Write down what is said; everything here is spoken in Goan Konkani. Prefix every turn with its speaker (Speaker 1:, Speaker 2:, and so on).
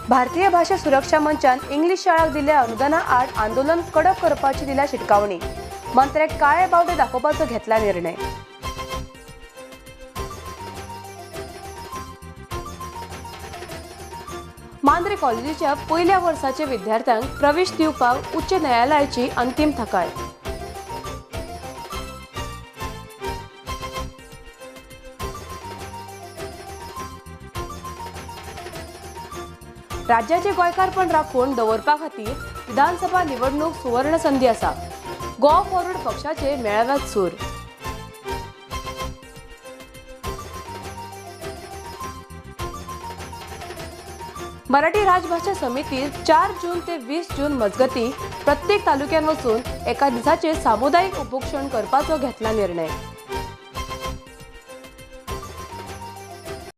Speaker 1: भारतीय भाशा सुरक्षा मंचान इंग्लीश शाळांक दिल्ल्या अनुदाना आड आंदोलन कडक करपाची दिल्या शिटकावणी. मंत्र्याक काळे बावटे दाखोवपाचो घेतला निर्णय. मांद्रे कॉलेजीच्या पयल्या वर्साच्या विद्यार्थ्यांक प्रवेश दिवपाक उच्च न्यायालयाची अंतीम थकाय. राज्याचे गोंयकारपण राखून दवरपा खातीर विधानसभा निवडणूक सुवर्ण संधी आसा. गोवा फॉरवर्ड पक्षाचे मेळाव्यात सूर. मराठी राजभाषा समिती 4 जून ते 20 जून मजगती प्रत्येक तालुक्यात वचून एका दिसाचे सामुदायिक उपोषण करपाचो घेतला निर्णय.